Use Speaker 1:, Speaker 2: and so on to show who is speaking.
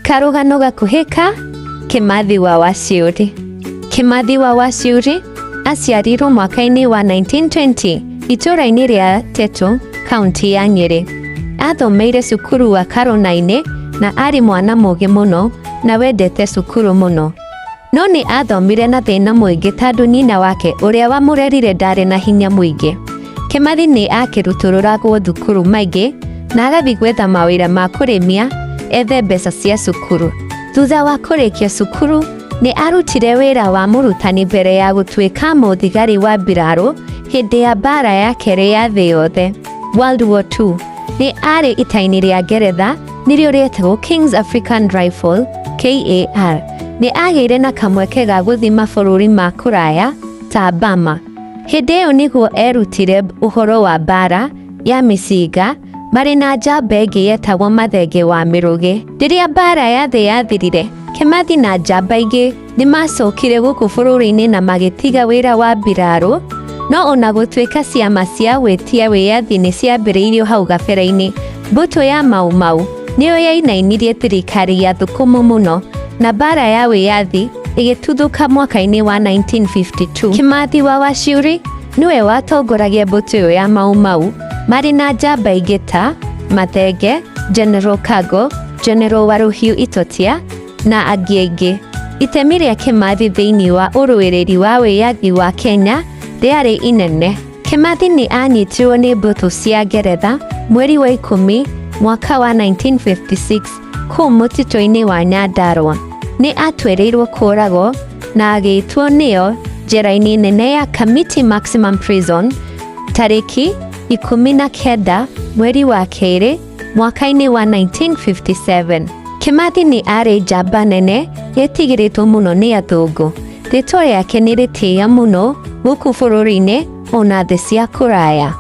Speaker 1: Karũgano gakuhĩ ka Kĩmathi wa Waciũri. Kĩmathi wa Waciũri aciarirwo mwaka-inĩ wa 1920 itũũra-inĩ rĩa Tetu, kaunti ya Nyĩrĩ. Athomeire cukuru wa Karũna-inĩ na arĩ mwana mũũgĩ mũno na wendete cukuru mũno. No nĩ athomire na thĩna mũingĩ tondũ nyina wake ũrĩa wamũrerire ndarĩ na hinya mũingĩ. Kĩmathi nĩ akĩrutũrũragwo thukuru maingĩ na agathiĩ gwetha mawĩra ma kũrĩmia ethe mbeca cia cukuru. Thutha wa kũrĩkia cukuru nĩ arutire wĩra wa mũrutani mbere ya gũtuĩka mũthigari wa mbirarũ hĩndĩ ya mbara ya kerĩ ya thĩ yothe, World War II. Nĩ arĩ ita-inĩ rĩa Ngeretha nĩrĩo rĩetagwo King's African Rifle, KAR. Nĩ agĩire na kamweke ga gũthiĩ mabũrũri ma kũraya ta Burma. Hĩndĩ ĩyo nĩguo erutire ũhoro wa mbaara ya mĩcinga marĩ na njamba ĩngĩ yetagwo Mathenge wa Mĩrũgĩ. Rĩrĩa mbaara ya thĩ yathirire, Kĩmathi na njamba ingĩ nĩ maacokire gũkũ bũrũri-inĩ na magĩtiga wĩra wa mbirarũ, no ona gũtuĩka ciama cia gwĩtia wĩyathi nĩ ciambĩrĩirio hau gabere-inĩ, mbũtũ ya Mau Mau nĩyo yainainirie thirikari ya Thũkũmũ mũno na mbaara ya wĩyathi ĩgĩtuthũka mwaka-inĩ wa 1952. Kĩmathi wa Waciũri nĩwe watongoragia mbũtũ ĩyo ya Mau Mau marĩ na njamba ingĩ ta Mathenge, General Kago, General Waruhiu Itotia na angĩ aingĩ. Itemi rĩa Kĩmathi thĩinĩ wa ũrũĩrĩri wa wĩyathi wa Kenya rĩarĩ inene. Kĩmathi nĩ aanyitirwo nĩ mbũtũ cia Ngeretha mweri wa 10 mwaka wa 1956 kũu mũtitũ-inĩ wa Nyandarua. Nĩ aatuĩrĩirwo kũũragwo na agĩitwo nĩo njera-inĩ nene ya Kamiti Maximum Prison tarĩki 19 mweri wa kerĩ mwaka-inĩ wa 1957. Kĩmathi nĩ aarĩ njamba nene yetigĩrĩtwo mũno nĩ athũngũ. Rĩtwa rĩake nĩ rĩtĩĩa mũno gũkũ bũrũri-inĩ ona thĩ cia kũraya.